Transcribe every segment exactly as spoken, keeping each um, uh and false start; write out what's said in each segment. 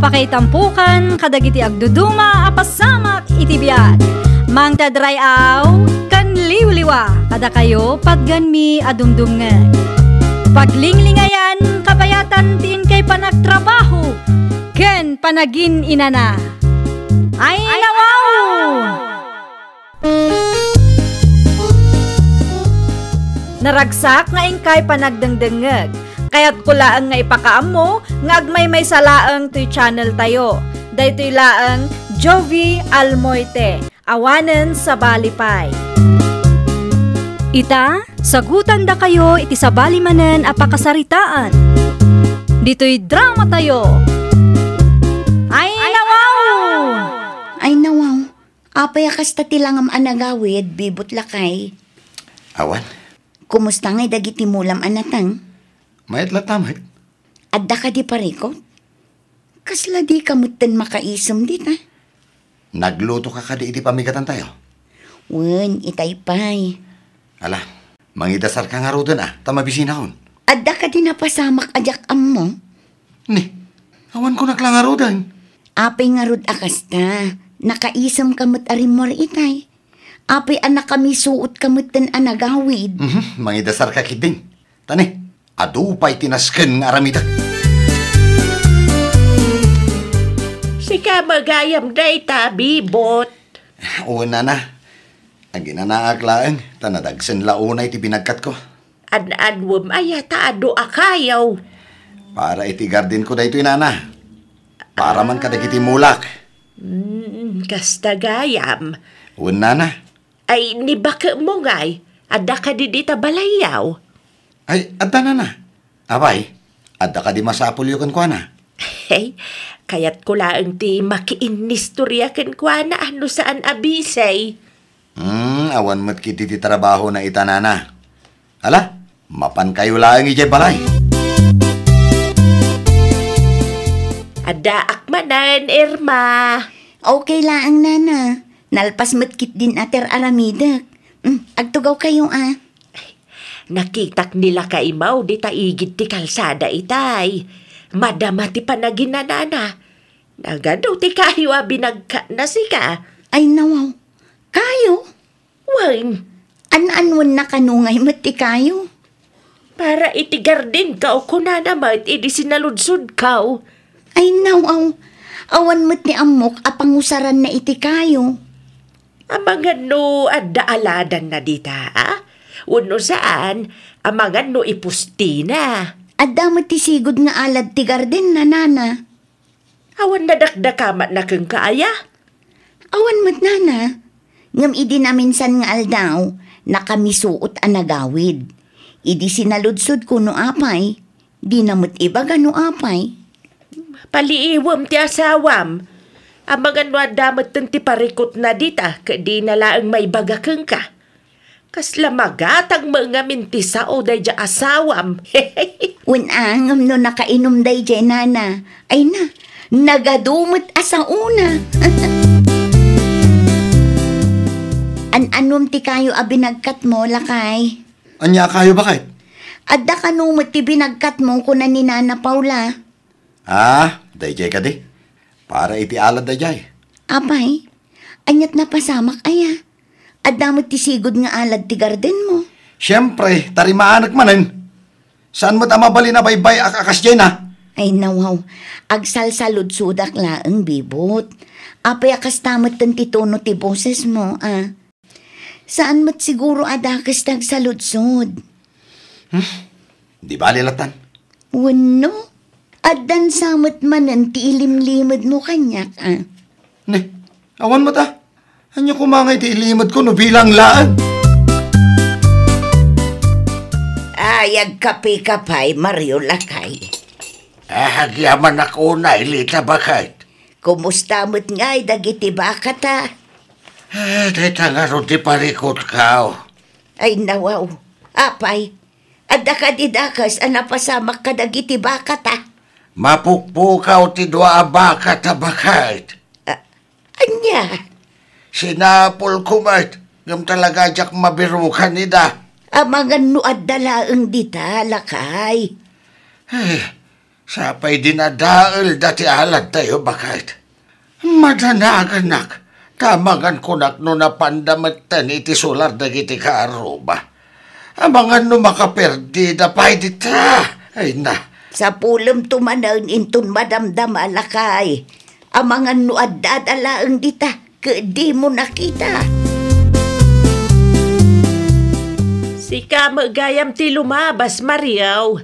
Pakaitampokan kadagiti agduduma a pasamak iti biag. Mangted ray-aw ken liwliwa kadakayo patganmi a dumdumngeg. Paglinglingayan, kabayatan ti inkay panagtrabaho ken panagin-inana. Ay, nawaw! Naragsak nga inkay panagdengdengngeg. Kayatko laeng nga ipakaammo nga agmaymaysa laeng toy channel tayo. Daytoy laeng Jovie Almoite, awanen sabali pay. Ita, sagutandakayo iti sabali manen a pakasaritaan. Ditoy drama tayo. Ay, nawaw! Ay, nawaw. Apay a kasta ti langam a nagawid, Bibot, lakay? Awan. Kumusta ngay dagiti mulam a nateng? Mayat latta met. Adda kadi parikut? Kasla dika metten makaisem dita? Nagluto ka kadi iti pamigatantayo? Wen, itay pay. Ala, mangidasarka ngaruden a, ta mabisinakon. Adda kadi napasamak a diak ammo? Ni, awan ko naklangaruden. Apay ngarud a kasta, nakaisemka met a rimmuar itay. Apay a nakamisuotka metten a nagawid. Mhm, mangidasarka ketdin. Ta ni, adu pay ti nasken nga aramidek. Sika met gayam dayta, Bibot. Wen, nana. Aginanaak laeng, ta nadagsen la unay ti binagkatko. An-anuem aya ta adu a kayo? Para iti gardenko daytoy, nana. Para man kadagiti mulak. Mm, kasta gayam. Wen, nana. Ay, ni baketmo ngay, adda kadi dita balayyo? Ay, adda, nana. Apay, adda kadi masapulyo kenkuana? Hey, kayatko laeng ti makiinnistoria kenkuana a no saan a bisay. Hmm, awan met ketdi ti trabahona ita, nana. Ala, mapankayo laeng idiay balay. Addaak manen, Irma. Okay laeng, nana. Nalpas met ketdin a ti ar-aramidek. Hmm, agtugawkayo a. Nakitak ni lakaymo dita igid ti kalsada itay. Madama ti panaginanana. Nagadu ti kayo a binagkatna, sika? Ay, nawaw. Kayo? Wen. An-anuenna kano ngay met ti kayo? Para iti gardenko, kunana met idi sinaludsodko. Ay, nawaw. Awan met ni ammok a pangusaranna iti kayo. Amangan no adda aladanna dita, a? Wenno saan, amangan no ipustina. Adda met ti sigud nga alad ti gardenna, nana. Awan nadakdakamatna kenka aya? Awan met, nana. Ngem idi naminsan nga aldaw, nakamisuot a nagawid. Idi sinaludsodko no apay, dina met ibaga no apay. Paliiwem ti asawam. Amangan no adda metten ti parikutna dita, ket dina laeng maibaga kenka. Kasla magatang met ngamin ti sao daydiay asawam. Wen a, ngem no nakainom daydiay, nana, ay na, nagadu met a saona. An-anom ti kayo a binagkatmo, lakay? Ania a kayo, baket? Adda kano met ti binagkatmo, kuna ni Nana Paula. Ah, daydiay kadi. Para iti alad daydiay. Apay, ania't napasamak aya? Adda met ti sigud nga alad ti gardenmo. Siempre, tarimaanek manen. Saan met a mabalin a baybay-ak a kasdiay na? Ay, nawaw. Agsalsaludsodak laeng, Bibot. Apay a kasta metten ti tono ti bosesmo, a? Saan met siguro a dakes ti agsaludsod. Hmm? Di bali latan. Wenno, addan sa met manen ti ilimlimedmo kaniak, a? Ne, awan met a. Ania koma nga iti ilimedko no bilang laeng? Ay, agkape ka pay, Mario, lakay. Ah, agyamanak unay, Lita, baket. Kumusta met ngay dagiti bakata? Ah, dayta ngarud ti parikutko. Ay, nawaw. Apay, adda kadi dakes a napasamak kadagiti bakata? Mapukpukaw ti dua a bakata, baket. Ah, ania? Sinapulko met, ngem talaga diak mabirukan ida. Amangan no adda laeng dita, lakay. Eh, Sapay dinadaelda ti aladtayo, baket. Madanaganak, ta amangan kunak no napanda metten iti sular dagiti kaarruba. Amangan no makaperdida pay dita. Ay na. Sapulemto manen inton madamdama, lakay. Amangan no addada laeng dita, ket dimo nakita. Sika met gayam ti lumabas, Mario.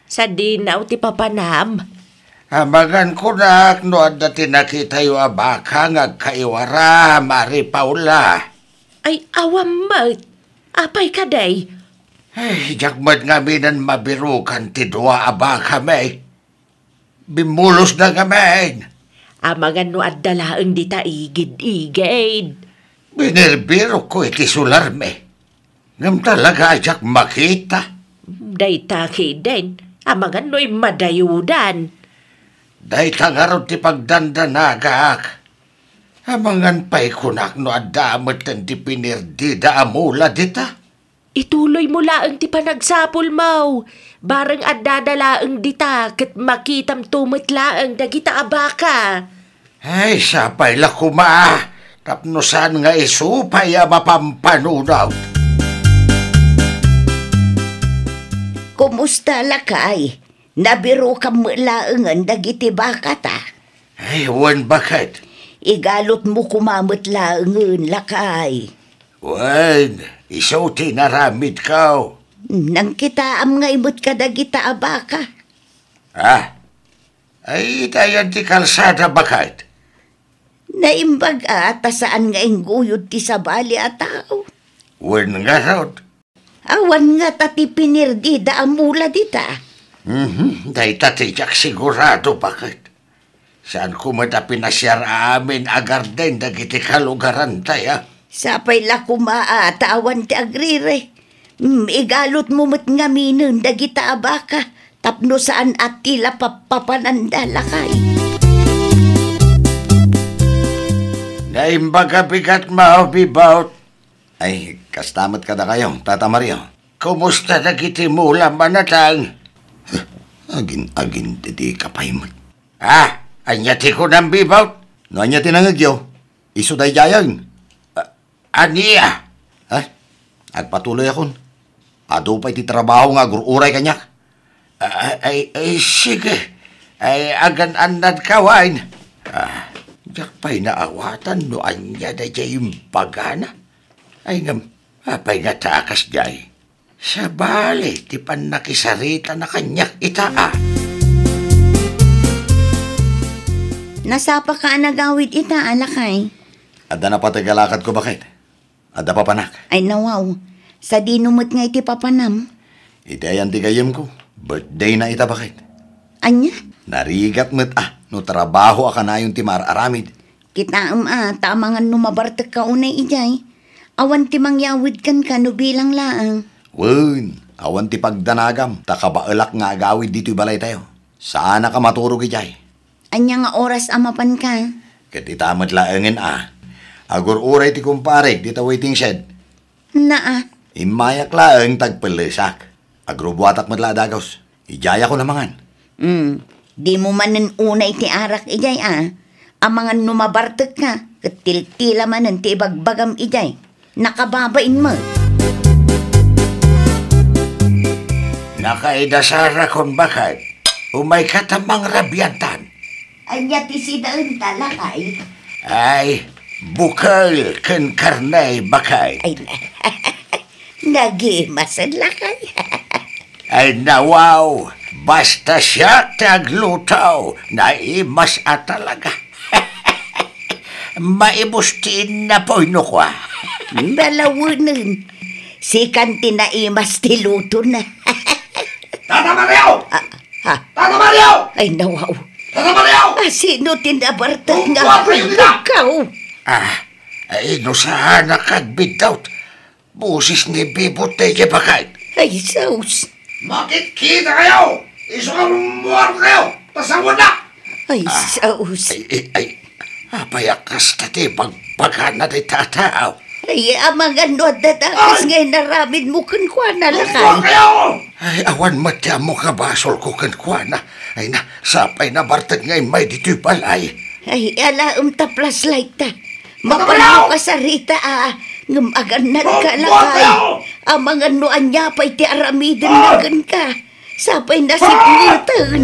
Sadino ti papanam? Amangan kunak no adda ti nakitayo a baka nga agkaiwara, Mari Paula. Ay, awan met. Apay kadi? Ay, diak met ngaminen mabirukan ti dua a bakami. Bimmulosda ngamin. Amangan no adda laeng dita igid-igid. Binirbirokko iti sularmi. Ngem talaga a diak makita. Dayta ketdin, amangan no immadayudan. Dayta ngarud ti pagdandanagak. Amangan pay kunak no adda metten ti pinirdida a mula dita. Ituloymo laeng ti panagsapulmo. Bareng addada laeng dita ket makitamto met laeng dagita a baka. Ay, sapay la koma, tapno saan nga isu pay a mapampanunot. Kumusta, lakay? Nabirokam met laengen dagiti bakata? Ay, wen, baket. Igalutmo koma met laengen, lakay. Wen, isu ti inaramidko. Nangkitaam ngay met kadagita a baka? Ah, ay, ita yan ti kalsada, baket. Naimbag a ta saan nga ingguyod ti sabali a tao. Wen ngarud. Awan ngata ti pinirdida a mula dita. Mhm, dayta ti diak sigurado, baket. Saanko met a pinasiar amin a garden dagiti kalugarantayo. Sapay la koma a ta awan ti agriri. Mm, igalutmo met ngaminen dagita a baka tapno saan a ti la pappapananda, lakay. Naimbag a bigatmo, Bibot. Ay, kasta met kadakayo, Tata Mario. Kumusta dagiti mula, manatang? Huh, agin-agin ti di kapay met. Ah, ania ti kunam, Bibot? No ania ti nangegyo, isu daydiayen. Ah, ania? Ha? Agpatuloyakon. Adu pay ti trabaho nga agur-uray kaniak. Ah, ay, ay, sige. Ay, agan-annadka, wen. Ah, diak pay naawatan no ania daydiay imbagana. Ay, ngem, apay ngata a kasdiay? Sabali ti pannakisaritana kaniak ita a. Nasapaka a nagawid ita a, lakay? Adda napateg a lakadko, baket. Adda papanak. Ay, nawaw. Sadino met ngay ti papanam? Iti ayan ti gayyemko, birthdayna ita, baket. Ania? Narigat met a no trabaho a kanayon ti maar-aramid. Kitaem a, ta amangan no mabartekka unay idiay. Awan ti mangyawid kenka no bilang laeng. Wen, awan ti pagdanagam, ta kabaelak nga agawid ditoy balaytayo. Saanaka maturog idiay. Ania nga oras a mapanka? Ket ita met laengen a. Agur-uray ti kumparek dita waiting shed. Naa. Immayak laeng ta agpellesak. Agrubuatak met la a dagus. Idiayakon a mangan. Hmm. Dimo manen unay ti arak idiay a. Amangan no mabartekka, ket tiltila manen ti ibagbagam idiay. Nakababain met. Nakaidasarakon, baket. Umayka ta mangrabiadtan. Ania ti sidaenta, lakay? Ay, bukel ken karne, baket. Ay, nagimasen, lakay. Ay, nawaw, basta siak ti agluto, naimas a talaga. Maibus ti innapoy no kua. Nalawenen. Sikan ti naimas ti lutona. Tata Mario! Ah, ha? Tata Mario! Ay, nawaw. Tata Mario! Ah, sino ti nabartek nga agbiddutkaw? Ah, ay, no saanak agbiddut. Boses ni Bibot daydiay, baket. Ay, sus. Makitkitakayo! Isu nga rummuarkayo! Ta sangoennak! Ay, ah, sus. Ay, ay, ay. Apay a kasta ti ibagbagana dayta a tao? Ay, amangan no adda dakes nga inaramidmo kenkuana, lakay. Rummuarkayo! Ay, awan met ti ammok a basolko kenkuana. Ay na, sapay nabartek nga immay ditoy balay. Ay, alaem ta flashlight ta. Mapanno ka sarita, a. Ngem agannad ka, lakay. Amangan no ania pay ti aramiden na kenka. Sapay nasipngeten.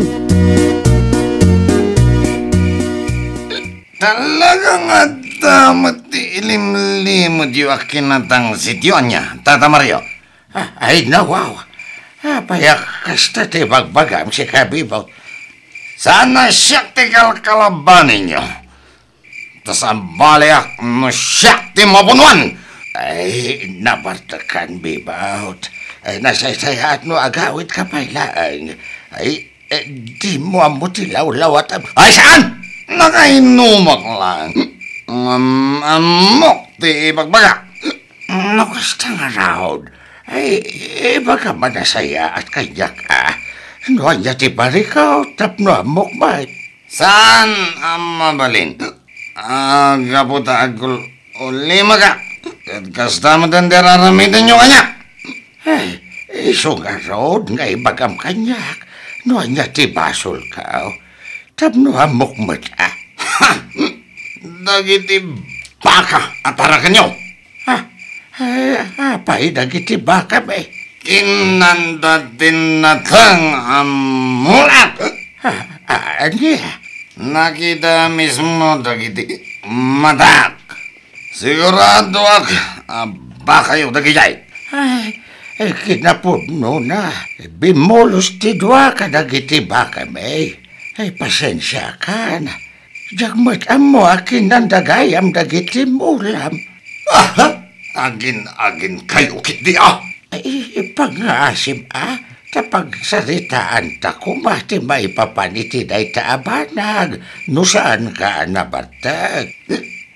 Talagang adda met ti ilimlimedyo a kinatangsityo, ania, Tata Mario? Ah, ay, nawaw. Apay a kasta ti bagbagam, sika, Bibot? Saan a siak ti kalkalabaninyo? Ta saan baliak no siak ti mapunuan? Ay, nabartekan, Bibot. Ay, nasaysayaat no agawidka pay laeng. Ay, eh, dimo ammo ti lawlawat. Ay, saan? Nakainumak laeng. Am-, ammok ti ibagbagak. No kasta ngarud, ay, ibagam a nasayaat kaniak, a. No ania ti barikaw tapno ammok met. Saan a mabalin? A, gapu ta agul-, ulimaka. Ket kasta met ti ar-aramidenyo kaniak. Ay, isu ngarud nga ibagam kaniak no ania ti basolkaw. Tapno ammok met, a. Ha! Dagiti baka a tarakenyo. Ha? Ay, apay dagiti baka, be? Kinanda ti nateng a mulak. Ha? A-, ania? Nakita mismo dagiti matak. Siguradoak a bakayo dagijay. Ay, ay, kinapudnona. Bimmulos ti dua kadagiti bakami. Ay, pasensiakan. Diak met ammo a kinanda gayam dagiti mulam. Aha! Agin-agin kayo ketdi, a! Ay, ipangngaasim, a, ta pagsaritaanta koma ti maipapan iti dayta a banag no saanka a nabartek.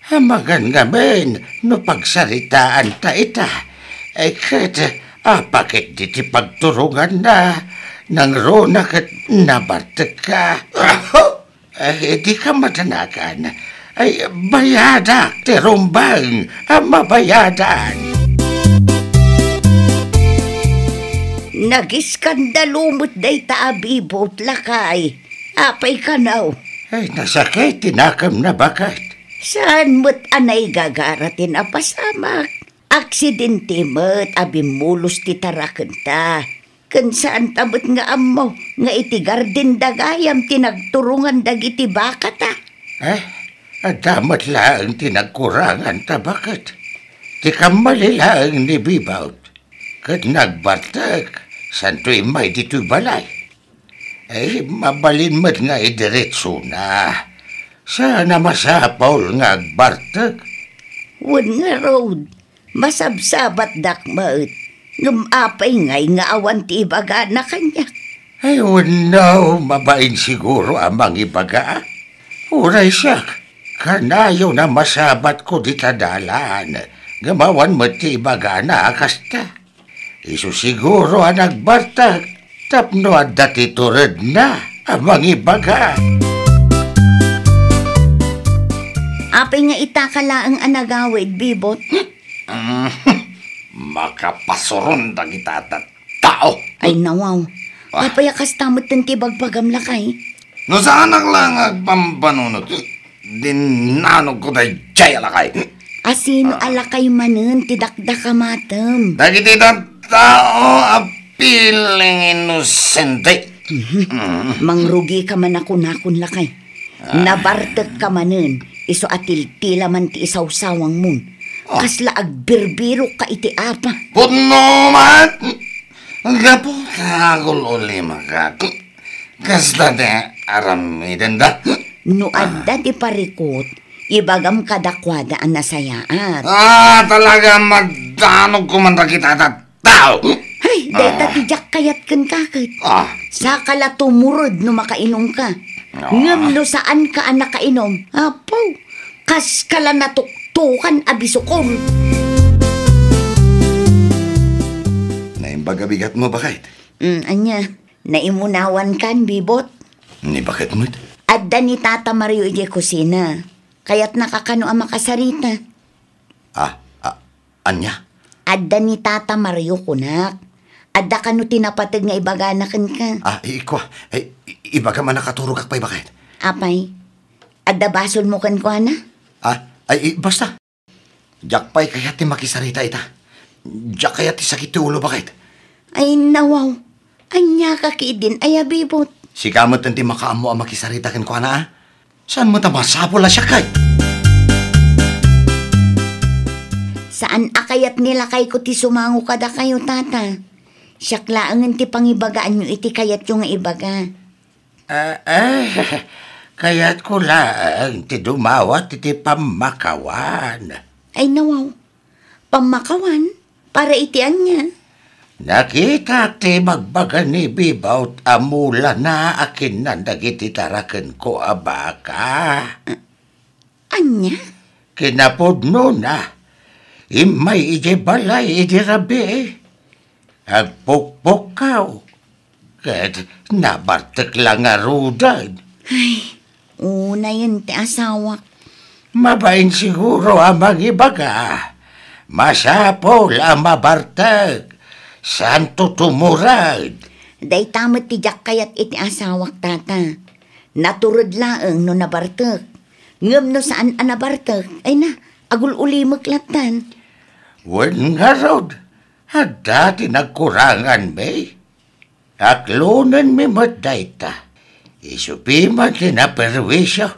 Amangan ngamin no pagsaritaanta ita, ay ket apay ketdi ti pagturonganna, nangruna ket nabartekka. Aho! Ay, dika madanagan. Ay, bayadak ti rumbeng a mabayadan. Nagiskandalu met dayta a Bibot, lakay. Apay kano? Ay, nasakit ti nakemna, baket. Saan met a naigagara ti napasamak? Aksidente met a bimmulos ti tarakenta. Ken saanta met nga ammo nga iti garden da gayam ti nagturongan dagiti bakata. Eh, adda met laeng ti nagkuranganta, baket. Ti kammali laeng ni Bibot. Ket nagbartek, santo immay ditoy balay. Eh, mabalin met nga idiretsona. Saan a masapul nga agbartek. Wen ngarud, masabsabatdak met. Ngem apay ngay nga awan ti ibagana kaniak? Ay, wenno, mabain siguro a mangibaga. Uray siak, kanayon a masabatko dita dalan, ngem awan met ti ibagana a kasta. Isu siguro a nagbartek tapno adda ti turedna a mangibaga. Apay nga itaka laeng a nagawid, Bibot? Makapasuron dagita tattao. Ay, nawaw. Ah. Apay a kasta metten ti bagbagam, lakay? No saanak laeng nga agpampanunot, dinnanogko daydiay a lakay. A sino a lakay manen ti dakdakamatem? Dagiti tattao a feeling inosente. Mhm. Mhm. Mangrugika man a kunakon, lakay. Ah. Nabartekka manen, isu a tiltila man ti isawsawangmon. Ah. Kasla agbirbirokka iti apa. Pudno man! Gapu ta agul-ulimaka. Kasta ti aramidenda. No adda ti parikut, ibagam kadakuada a nasayaat. Ah, talaga, madanogko man dagita tattao. Hay, dayta ti diak kayat kenka ket. Ah. Saka la tumured no makainomka. Ah. Ngem no saanka a nakainom, apo, kaska la natuktokan a bisukol. Naimbag a bigatmo, baket? Mm, ania? Naimunawankan, Bibot? Ni baket met? Adda ni Tata Mario idiay kusina. Kayatnaka kano a makasarita? Ah, ah, ania? Adda ni Tata Mario, kunak. Adda kano ti napateg nga ibagana kenka? Ah, ikua, ay, i-, ibagam a nakaturogak pay, baket. Apay, adda basolmo kenkuana? Ah, ay, i-, basta. Diak pay kayat ti makisarita ita. Diak kayat ti sakit ti ulo, baket. Ay, nawaw. Ania ka ketdin, aya, Bibot? Sika met ti makaammo a makisarita kenkuana, a? Saan met a masapul a siak, kay? Saan a kayat ni lakayko ti sumango kadakayo, tata. Siak laengen ti pangibagaanyo iti kayatyo nga ibaga. Ah, ah, kayatko laeng ti dumawat iti pammakawan. Ay, nawaw. Pammakawan? Para iti ania? Nakitak ti bagbaga ni Bibot a mulana a kinnan dagiti tarakenko a baka. Ah, ania? Kinapudnona, immay idiay balay idi rabii. Agpukpukkaw. Ket nabartek la ngaruden. Ay, unayen ti asawak. Mabain siguro a mangibaga. Masapul a mabartek. Saanto tumurod. Dayta met ti diak kayat iti asawak, tata. Naturod laeng no nabartek. Ngem no saan a nabartek, ay na, agul-ulimek lattan. Wen ngarud, adda ti nagkuranganmi. Aklonenmi met dayta. Isupi man ti naperwisio.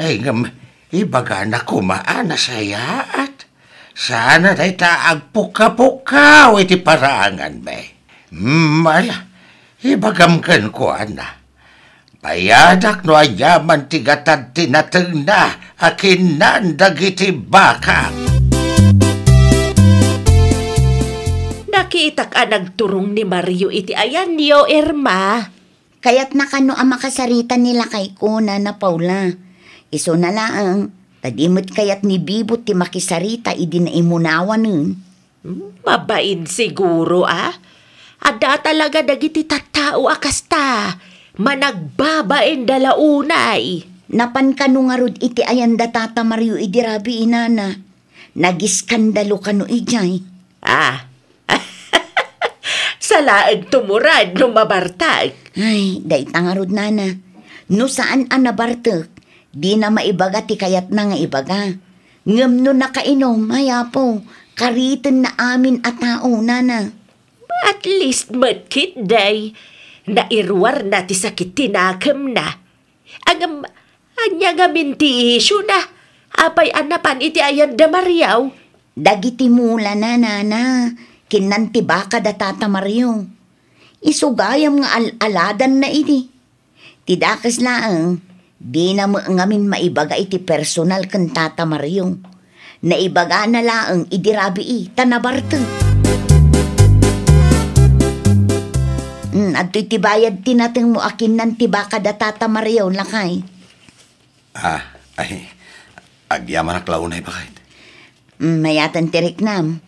Ay, ngem, ibagana koma a nasayaat. Saan a dayta agpukapukkaw iti paraanganmi. Mm, ala, ibagam kenkuana. Bayadak no aniaman ti gatad ti natengna a kinnan dagiti baka. Nakitak a nagturong ni Mario iti ayanyo, Irma. Kayatna kano a makasarita ni lakayko, Nana Paula. Isuna laeng, ta di met kayat ni Bibot ti makisarita idi naimunawanen. Hmm, mabain siguro, a? Adda talaga dagiti tattao a kasta. Managbabainda la unay. Napan kano ngarud iti ayanda Tata Mario idi rabii, Nana. Nagiskandalo kano idiay. Ah. Salaeng tumurod no mabartek. Ay, dayta ngarud, Nana. No saan a nabartek, dina maibaga ti kayatna nga ibaga. Ngem no nakainom, ay Apo, karitenna amin a tao, Nana. At least met ketdi, nairuarna ti sakit ti nakemna. Ngem, ania ngamin ti isyuna? Apay a napan iti ayanda Mario? Dagiti mulana, Nana, kinnan ti baka da Tata Mario. Isu gayam nga al-aladanna idi. Ti dakes laeng, dina met ngamin maibaga iti personal ken Tata Mario. Naibagana laeng idi rabii ta nabartek. Hmm, adtoy ti bayad ti natengmo a kinnan ti baka da Tata Mario, lakay. Ah, ay, agyamanak la unay, baket. Hmm, mayaten ti riknam.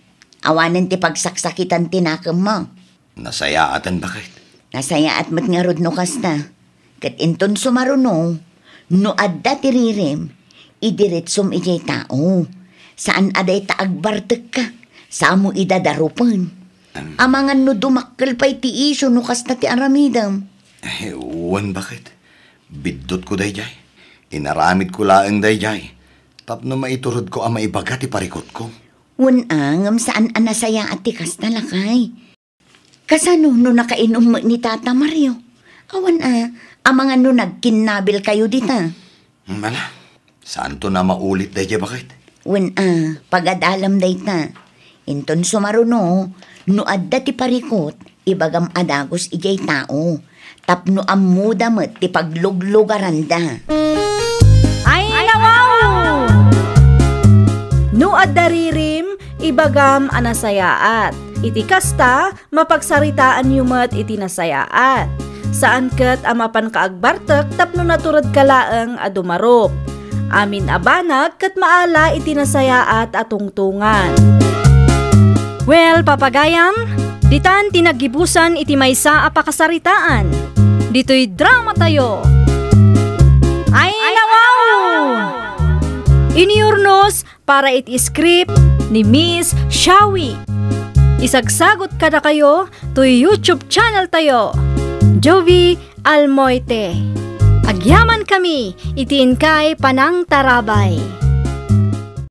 Awanen ti pagsaksakitan ti nakemmo. Nasayaaten, baket. Nasayaat met ngarud no kasta. Ket inton sumaruno, no adda ti ririm, idiretsom idiay tao. Saan a dayta agbartekka, samo ida darupen. Am. Amangan no dumakkel pay ti isyu no kasta ti aramidem. Eh, wen, baket. Biddutko daydiay. Inaramidko laeng daydiay tapno maiturodko a maibaga ti parikutko. Wen a, ngem saan a nasayaat ti kasta, lakay. Kasano no nakainom met ni Tata Mario? Awan a, amangan no nagkinnabilkayo dita. Hmm, ala, saanton a maulit daydiay, baket? Wen a, pagadalem dayta. Inton sumaruno, no adda ti parikut, ibagam a dagus idiay tao. Tapno ammoda met ti pagluglugaranda. Ay, nawaw! No adda ririm, ibagam a nasayaat. Iti kasta, mapagsaritaanyo met iti nasayaat. Saan ket a mapanka agbartek tapno naturedka laeng a dumarup. Amin a banag ket maala iti nasayaat a tungtungan. Well, papagayam, ditan ti naggibusan iti maysa a pakasaritaan. Ditoy dramatayo. Ay, nawaw! Inurnos para iti script ni Miss Shawi. Isagsagut kadakayo toy YouTube channel tayo, Jovie Almoite. Agyamankami iti inkay panangtarabay.